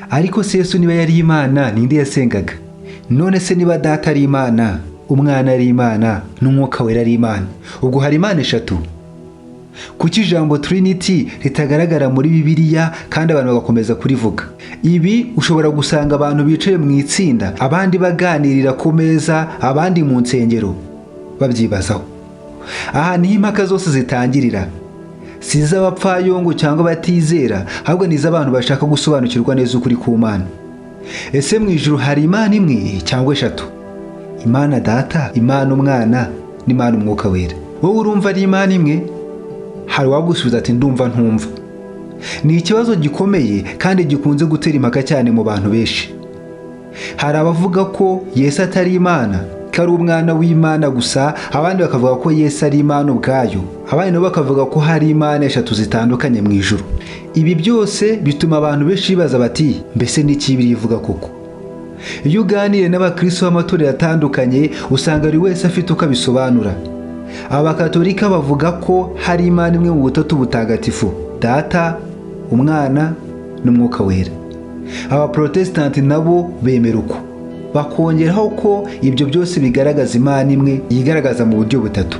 Ariko se Yesu niba yari Imana, ninde yasengaga? None se niba Data ari Imana, Umwana ari Imana, n'Umwuka Wera ari Imana, ubwo hari Imana eshatu? Kuki ijambo Trinity ritagaragara muri Bibiliya kandi abantu bagakomeza kurivuga? Ibi ushobora gusanga abantu bicaye mu itsinda, abandi baganirira ku meza, abandi mu nsengero babyibazaho. Aha niho impaka zose zitangirira, si iz'abapfayongo cyangwa abatizera, ahubwo ni iz'abantu bashaka gusobanukirwa neza ukuri ku Mana. Ese mu ijuru hari Imana imwe cyangwa eshatu? Imana Data, Imana Umwana n'Imana Umwuka Wera. Wowe urumva ari Imana imwe? Hari uwagusubiza ati ndumva ntumva. Ni ikibazo gikomeye kandi gikunze gutera impaka cyane mu bantu benshi. Hari abavuga ko Yesu atari Imana, ko ari umwana w'Imana gusa, abandi bakavuga ko Yesu ari Imana ubwayo, abandi nabo bakavuga ko hari Imana eshatu zitandukanye mu ijuru. Ibi byose bituma abantu benshi bibaza bati mbese ni iki Bibiliya ivuga koko? Iyo uganiriye n'abakristo b'amatorero atandukanye, usanga buri wese afite uko abisobanura. Abakatolika bavuga ko hari Imana imwe mu butatu butagatifu, Data, Umwana n'Umwuka Wera. Abaprotesitanti nabo bemera uko, bakongeraho ko ibyo byose bigaragaza Imana imwe yigaragaza mu buryo butatu.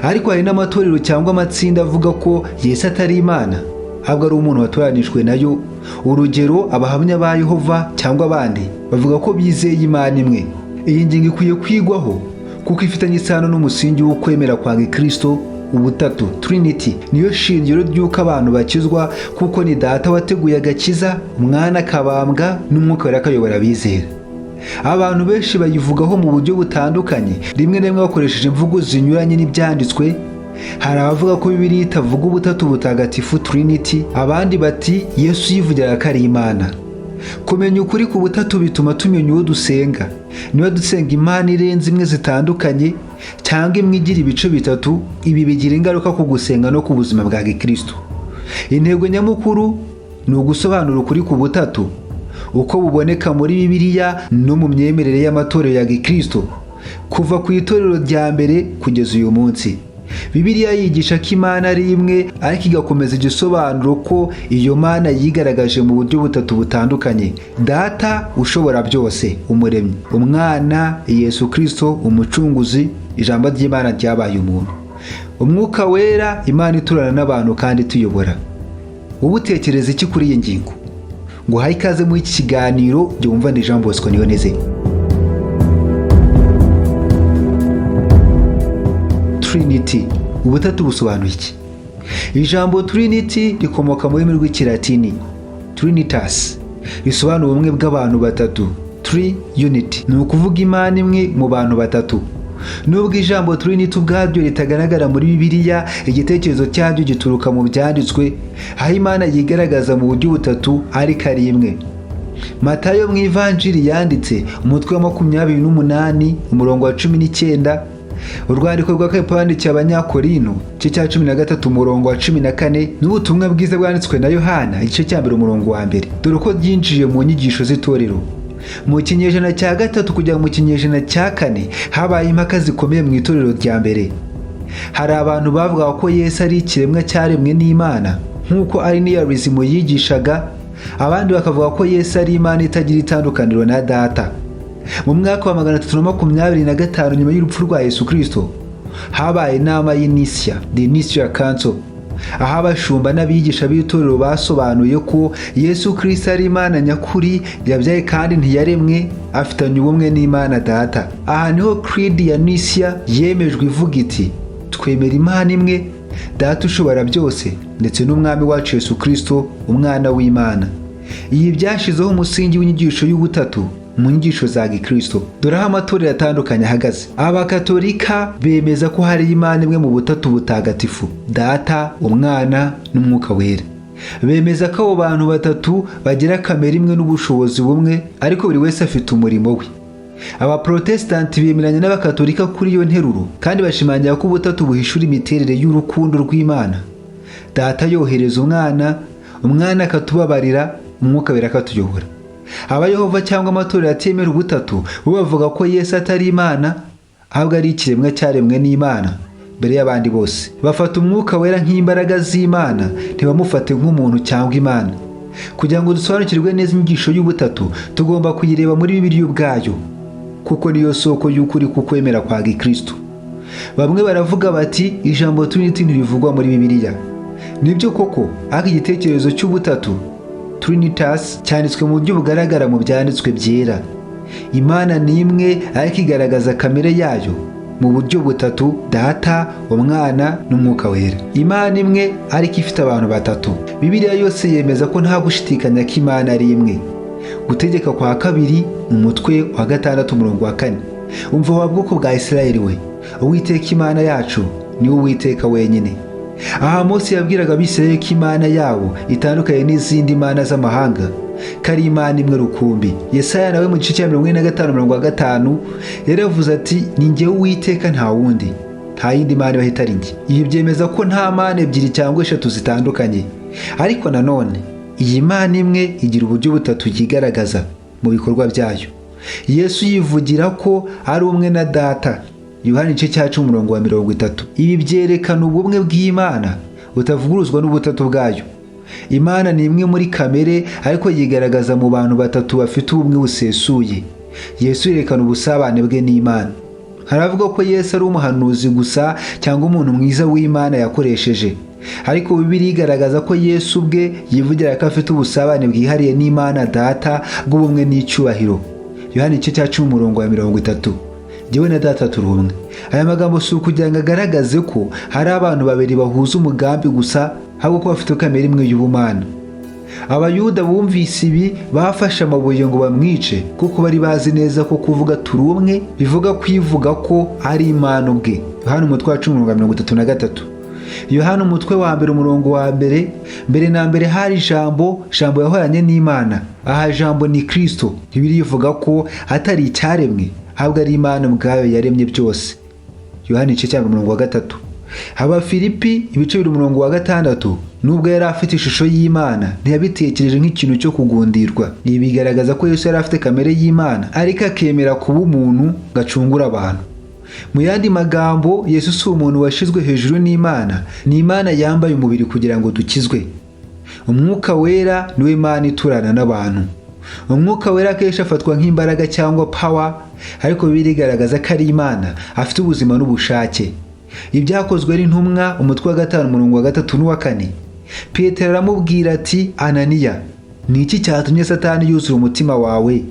Ariko hari n'amatorero cyangwa amatsinda avuga ko Yesu atari Imana, ahubwo ari umuntu watoranijwe nayo. Urugero, abahamya ba Yehova cyangwa abandi bavuga ko bizeye Imana imwe. Iyi ngingo ikwiye kwigwaho kuko ifitanye isano n'umusingi w'ukwemera kwa Gikristo. Ubutatu, Trinity, niyo shingiro ry'uko abantu bakizwa, kuko ni Data wateguye agakiza, Umwana akabambwa, n'Umwuka Wera akayobora abizera. Abantu benshi bayivugaho mu buryo butandukanye, rimwe na rimwe bakoresheje imvugo zinyuranye n'ibyanditswe. Hari abavuga ko Bibiliya itavuga ubutatu butagatifu, Trinity, abandi bati Yesu yivugiraga ko ari Imana. Kumenya ukuri ku butatu bituma tumenya uwo dusenga. Niba dusenga Imana irenze imwe zitandukanye cyangwa imwe igira ibice bitatu, ibi bigira ingaruka ku gusenga no ku buzima bwa Gikristo. Intego nyamukuru ni ugusobanura ukuri ku butatu uko buboneka muri Bibiliya no mu myemerere y'amatorero ya Gikristo kuva ku itorero rya mbere kugeza uyu munsi. Bibiliya yigisha ko Imana ari imwe, ariko igakomeza igisobanuro ko iyo Mana yigaragaje mu buryo butatu butandukanye: Data ushobora byose, Umuremyi, Umwana Yesu Kristo Umucunguzi, ijambo ry'Imana ryabaye umuntu, Umwuka Wera, Imana iturana n'abantu kandi ituyobora. Wowe utekereza iki kuri iyi ngingo? Ngo uhaye ikaze muri iki kiganiro. Jya wumva ni Jean Bosco Niyoneze. Trinity, ubutatu busobanuye iki? Ijambo Trinity rikomoka mu rurimi rw'Ikilatini Trinitas, risobanura ubumwe bw'abantu batatu, Tri Unity, ni ukuvuga Imana imwe mu bantu batatu. Nubwo ijambo Trinity ubwaryo ritagaragara muri Bibiliya, igitekerezo cyaryo gituruka mu byanditswe, aho Imana yigaragaza mu buryo butatu ariko ari imwe. Matayo mu Ivanjiri yanditse, umutwe wa 28, umurongo wa 19, urwandiko rwa kabiri yandikiye Abanyakorino, igice cya 13, umurongo wa 14, n'ubutumwa bwiza bwanditswe na Yohana, igice cya 1, umurongo wa 1. Dore uko ryinjiye mu nyigisho z'itorero. Mu kinyejana cya 3 kugera mu kinyejana cya 4 habaye impaka zikomeye mu itorero rya mbere. Hari abantu bavugaga ko Yesu ari ikiremwa cyaremwe n'Imana nk'uko Arianism yigishaga, abandi bakavuga ko Yesu ari Imana itagira itandukaniro na Data. Mu mwaka wa 325 nyuma y'urupfu rwa Yesu Kristo, habaye inama y'i Nisiya, the Nicene Council, aho abashumba n'abigisha b'itorero basobanuye ko Yesu Kristo ari Imana nyakuri, yabyaye kandi ntiyaremwe, afitanye ubumwe n'Imana Data. Aha niho Creed ya Nisiya yemejwe ivuga iti: twemera Imana imwe, Data ushobora byose, ndetse n'Umwami wacu Yesu Kristo, Umwana w'Imana. Iyi byashyizeho umusingi w'inyigisho y'ubutatu mu nyigisho za Gikristo. Dore aho amatorero atandukanye ahagaze. Abakatolika bemeza ko hari Imana imwe mu butatu butagatifu, Data, Umwana n'Umwuka Wera. Bemeza ko abo bantu batatu bagira kamere imwe n'ubushobozi bumwe, ariko buri wese afite umurimo we. Abaprotesitanti bemeranya n'Abakatolika kuri iyo nteruro, kandi bashimangira ko ubutatu buhishura imiterere y'urukundo rw'Imana. Data yohereza Umwana, Umwana akatubabarira, Umwuka Wera akatuyobora. Abayehova cyangwa amatorero atemera ubutatu bo bavuga ko Yesu atari Imana, ahubwo ari ikiremwa cyaremwe n'Imana mbere y'abandi bose. Bafata Umwuka Wera nk'imbaraga z'Imana, ntibamufate nk'umuntu cyangwa Imana. Kugira ngo dusobanukirwe neza inyigisho y'ubutatu, tugomba kuyireba muri Bibiliya ubwayo, kuko niyo soko y'ukuri kukwemera kwa Gikristo. Bamwe baravuga bati ijambo Trinity ntirivugwa muri Bibiliya. Nibyo koko, ariko igitekerezo cy'ubutatu Trinitas cyanditswe mu buryo bugaragara mu byanditswe byera. Imana ni imwe, ariko igaragaza kamere yayo mu buryo butatu: Data, Umwana n'Umwuka Wera. Imana imwe ariko ifite abantu batatu. Bibiliya yose yemeza ko nta gushidikanya ko Imana ari imwe. Gutegeka kwa kabiri umutwe wa 6 umurongo wa 4. Umva wa bwoko bwa Isirayeli we, Uwiteka Imana yacu ni we Uwiteka wenyine. Aha Mose yabwiraga Abisirayeli ko Imana yabo itandukanye n'izindi mana z'amahanga, ko ari Imana imwe rukumbi. Yesaya nawe mu gice cya 45:5 yaravuze ati ni njyewe Uwiteka nta wundi, nta yindi mana ibaho itari njye. Ibi byemeza ko nta mana ebyiri cyangwa eshatu zitandukanye. Ariko nanone iyi Mana imwe igira uburyo butatu yigaragaza mu bikorwa byayo. Yesu yivugira ko ari umwe na Data. Yohana igice cya 10 umurongo wa 30. Ibi byerekana ubumwe bw'Imana butavuguruzwa n'ubutatu bwayo. Imana ni imwe muri kamere, ariko yigaragaza mu bantu batatu bafite ubumwe busesuye. Yesu yerekana ubusabane bwe n'Imana. Haravuga ko Yesu ari umuhanuzi gusa cyangwa umuntu mwiza w'Imana yakoresheje, ariko Bibiliya igaragaza ko Yesu ubwe yivugira ko afite ubusabane bwihariye n'Imana Data bw'ubumwe n'icyubahiro. Yohana igice cya 10 umurongo wa 30. Jyewe na Data turi umwe. Aya magambo si ukugira ngo agaragaze ko hari abantu babiri bahuza umugambi gusa, ahubwo ko bafite kamere imwe y'ubumana. Abayuda bumvise ibi bafashe amabuye ngo bamwice, kuko bari bazi neza ko kuvuga turi umwe bivuga kwivuga ko ari Imana ubwe. Yohana umutwe wa 10 umurongo wa 33. Yohana umutwe wa 1 umurongo wa 1, mbere na mbere hari Jambo, Jambo yahoranye n'Imana. Aha Jambo ni Kristo. Bibiliya ivuga ko atari icyaremwe, ahubwo ari Imana ubwayo yaremye byose. Yohana igice cya 1 umurongo wa 3. Abafilipi ibice 2 umurongo wa 6, nubwo yari afite ishusho y'Imana ntiyabitekereje nk'ikintu cyo kugundirwa. Ibi bigaragaza ko Yesu yari afite kamere y'Imana, ariko akemera kuba umuntu gacungura abantu. Mu yandi magambo, Yesu si umuntu washizwe hejuru n'Imana, ni Imana yambaye umubiri kugira ngo dukizwe. Umwuka Wera niwe Imana iturana n'abantu. Umwuka Wera akenshi afatwa nk'imbaraga cyangwa power, ariko Bibiliya igaragaza ko ari Imana, afite ubuzima n'ubushake. Ibyakozwe n'intumwa umutwe wa 5 umurongo wa 3 n'uwa 4. Petero aramubwira ati Ananiya, ni iki cyatumye Satani yuzura umutima wawe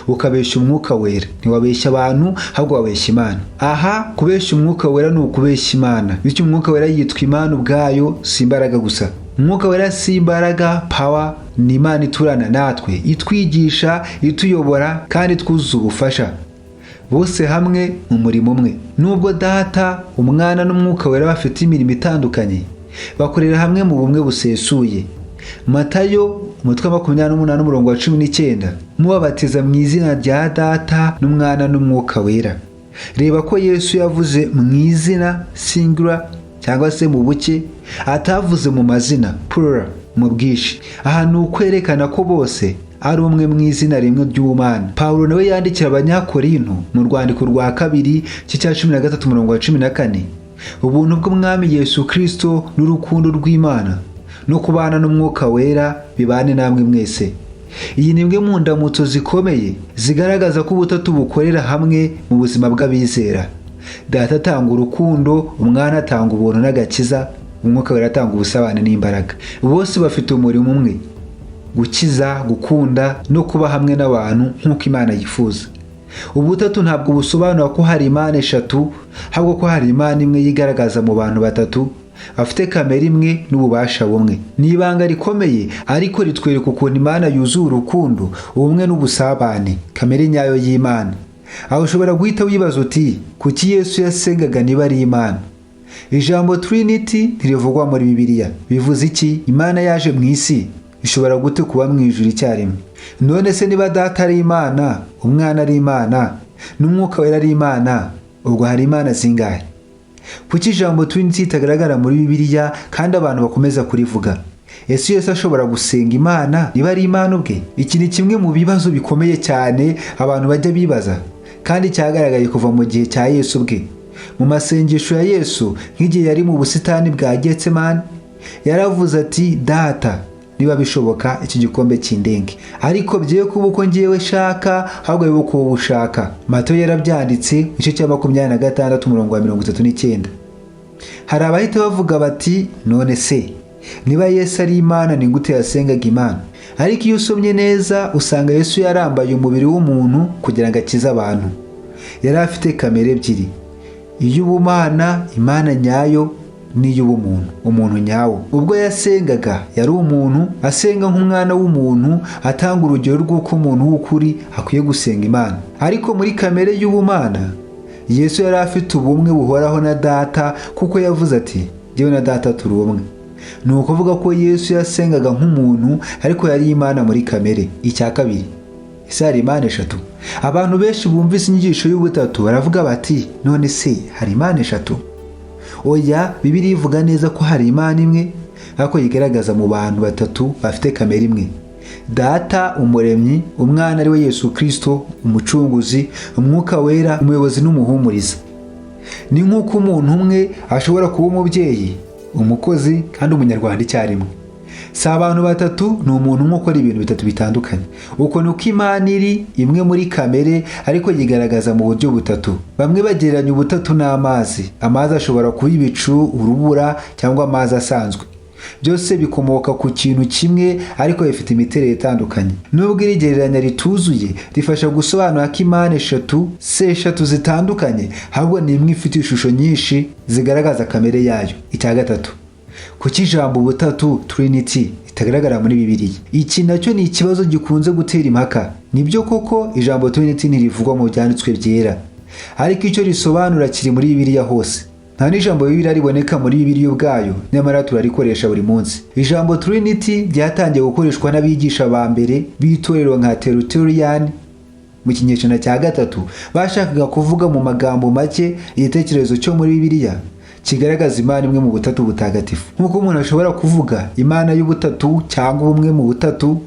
ukabeshya Umwuka Wera? Ntiwabeshya abantu, ahubwo wabeshya Imana. Aha kubeshya Umwuka Wera ni ukubeshya Imana. Bityo Umwuka Wera yitwa Imana ubwayo, si imbaraga gusa. Umwuka Wera si imbaraga, power, ni Imana iturana natwe, itwigisha, ituyobora kandi twuzuza ubufasha. Bose hamwe mu murimo umwe. Nubwo Data, Umwana n'Umwuka Wera bafite imirimo itandukanye, bakorera hamwe mu bumwe busesuye. Matayo umutwe wa 28 umurongo wa 19, mubabatiza mu izina rya Data n'Umwana n'Umwuka Wera. Reba ko Yesu yavuze mu izina singular cyangwa se mu buke, atavuze mu mazina plural mu bwinshi. Aha ni ukwerekana ko bose ari umwe mu izina rimwe ry'Ubumana. Pawulo nawe yandikira Abanyakorinto mu rwandiko rwa 2 cya 13 umurongo wa 14, ubuntu bw'Umwami Yesu Kristo n'urukundo rw'Imana no kubana n'Umwuka Wera bibane namwe mwese. Iyi ni imwe mu ndamutso zikomeye zigaragaza ko ubutatu bukorera hamwe mu buzima bw'abizera. Data atanga urukundo, Umwana atanga ubuntu n'agakiza, Umwuka Wera atanga ubusabane n'imbaraga. Bose bafite umurimo umwe: gukiza, gukunda no kuba hamwe n'abantu nk'uko Imana yifuza. Ubutatu ntabwo busobanura ko hari Imana eshatu, ahubwo ko hari Imana imwe yigaragaza mu bantu batatu bafite kamere imwe n'ububasha bumwe. Ni ibanga rikomeye, ariko ritwereka ukuntu Imana yuzuye urukundo, ubumwe n'ubusabane, kamere nyayo y'Imana. Aho ushobora guhita wibaza uti kuki Yesu yasengaga niba ari Imana? Ijambo Trinity ntirivugwa muri Bibiliya. Bivuze iki? Imana yaje mu isi ishobora gute kuba mu ijuru icyarimwe? None se niba Data ari Imana, Umwana ari Imana, n'Umwuka Wera ari Imana, ubwo hari Imana zingahe? Kuki ijambo Trinity itagaragara muri Bibiliya kandi abantu bakomeza kurivuga? Ese Yesu ashobora gusenga Imana niba ari Imana ubwe? Iki ni kimwe mu bibazo bikomeye cyane abantu bajya bibaza, kandi cyagaragaye kuva mu gihe cya Yesu ubwe. Mu masengesho ya Yesu nk'igihe yari mu busitani bwa Getsemani, yaravuze ati Data, Niba bishoboka iki gikombe kindenge, ariko bye kuba uko ngiyewe shaka, ahubwo bibe uko wowe ushaka. Matayo yarabyanditse igice cya 26 umurongo wa 39. Hari abahita bavuga bati none se niba Yesu ari Imana ni gute yasengaga Imana? Ariko iyo usomye neza usanga Yesu yarambaye umubiri w'umuntu kugira ngo akize abantu. Yari afite kamere ebyiri, iy'ubumana, Imana nyayo, n'iy'ubumuntu, umuntu nyawo. Ubwo yasengaga yari umuntu, asenga nk'umwana w'umuntu, atanga urugero rw'uko umuntu w'ukuri akwiye gusenga Imana. Ariko muri kamere y'ubumana Yesu yari afite ubumwe buhoraho na Data, kuko yavuze ati jyewe na Data turi umwe. Ni ukuvuga ko Yesu yasengaga nk'umuntu, ariko yari Imana muri kamere. Icya kabiri, ese hari Imana eshatu? Abantu benshi bumvise inyigisho y'ubutatu baravuga bati none se hari Imana eshatu? Oya, Bibiliya ivuga neza ko hari Imana imwe, ariko yigaragaza mu bantu batatu bafite kamere imwe: Data umuremyi, Umwana ari we Yesu Kristo umucunguzi, Umwuka Wera umuyobozi n'umuhumuriza. Ni nk'uko umuntu umwe ashobora kuba umubyeyi, umukozi kandi umunyarwanda icyarimwe. Si abantu batatu, ni umuntu umwe ukora ibintu bitatu bitandukanye. Uko ni uko Imana iri imwe muri kamere, ariko yigaragaza mu buryo butatu. Bamwe bagereranya ubutatu n'amazi. Amazi ashobora kuba ibicu, urubura cyangwa amazi asanzwe. Byose bikomoka ku kintu kimwe, ariko bifite imiterere itandukanye. Nubwo iri gereranya rituzuye, rifasha gusobanura ko Imana eshatu si eshatu zitandukanye, ahubwo ni imwe ifite ishusho nyinshi zigaragaza kamere yayo. Icya gatatu, kuki ijambo ubutatu Trinity itagaragara muri Bibiliya? Iki nacyo ni ikibazo gikunze gutera impaka. Nibyo koko ijambo Trinity ntirivugwa mu byanditswe byera, ariko icyo risobanura kiri muri Bibiliya hose. Nta n'ijambo Bibiliya riboneka muri Bibiliya ubwayo, nyamara turarikoresha buri munsi. Ijambo Trinity ryatangiye gukoreshwa n'abigisha ba mbere b'itorero nka Tertullian mu kinyejana cya 3. Bashakaga kuvuga mu magambo make igitekerezo cyo muri Bibiliya kigaragaza Imana imwe mu butatu butagatifu. Nk'uko umuntu ashobora kuvuga Imana y'ubutatu cyangwa ubumwe mu butatu,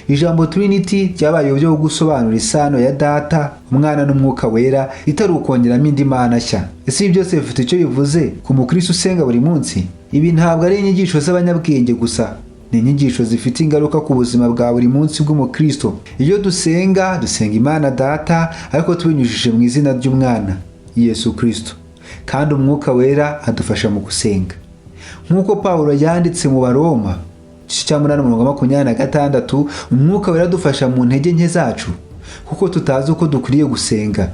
ijambo Trinity ryabaye uburyo bwo gusobanura isano ya Data, Umwana n'Umwuka Wera, itari ukongeramo indi mana nshya. Ese ibi byose bifite icyo bivuze ku mukristo usenga buri munsi? Ibi ntabwo ari inyigisho z'abanyabwenge gusa, ni inyigisho zifite ingaruka ku buzima bwa buri munsi bw'umukristo. Iyo dusenga, dusenga Imana Data, ariko tubinyujije mu izina ry'Umwana Yesu Kristo, kandi Umwuka Wera adufasha mu gusenga. Nk'uko Pawulo yanditse mu Baroma igice cya 8 umurongo 26, Umwuka Wera adufasha mu ntege nke zacu, kuko tutazi uko dukwiriye gusenga.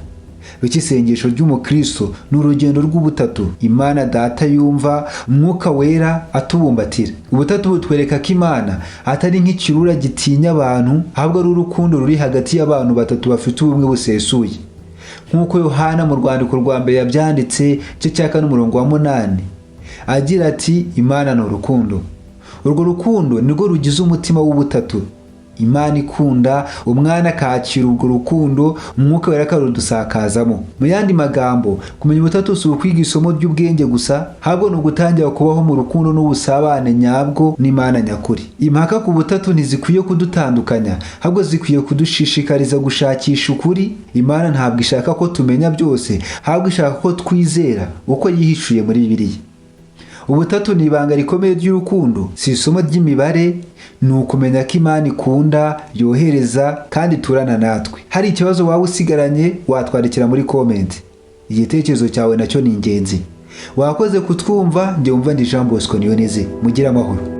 Bityo isengesho ry'umukristo ni urugendo rw'ubutatu: Imana Data yumva, Umwuka Wera atubumbatira. Ubutatu butwereka ko Imana atari nk'ikirura gitinya abantu, ahubwo ari urukundo ruri hagati y'abantu batatu bafite ubumwe busesuye. Nk'uko Yohana mu rwandiko rwa mbere yabyanditse igice cya 4 umurongo wa 8, agira ati Imana ni urukundo. Urwo rukundo nirwo rugize umutima w'ubutatu. Imana ikunda, Umwana akakira urwo rukundo, Umwuka Wera akarudusakazamo. Mu yandi magambo, kumenya ubutatu si ukwiga isomo ry'ubwenge gusa, ahubwo ni ugutangira kubaho mu rukundo n'ubusabane nyabwo n'Imana nyakuri. Impaka ku butatu ntizikwiye kudutandukanya, ahubwo zikwiye kudushishikariza gushakisha ukuri. Imana ntabwo ishaka ko tumenya byose, ahubwo ishaka ko twizera uko yihishuye muri Bibiliya. Ubutatu ni ibanga rikomeye ry'urukundo, si isomo ry'imibare, ni ukumenya ko Imana ikunda, yohereza kandi iturana natwe. Hari ikibazo waba usigaranye, watwandikira muri comment. Igitekerezo cyawe nacyo ni ingenzi. Wakoze kutwumva, njye wumva ndi Jean Bosco Niyoneze. Mugire amahoro.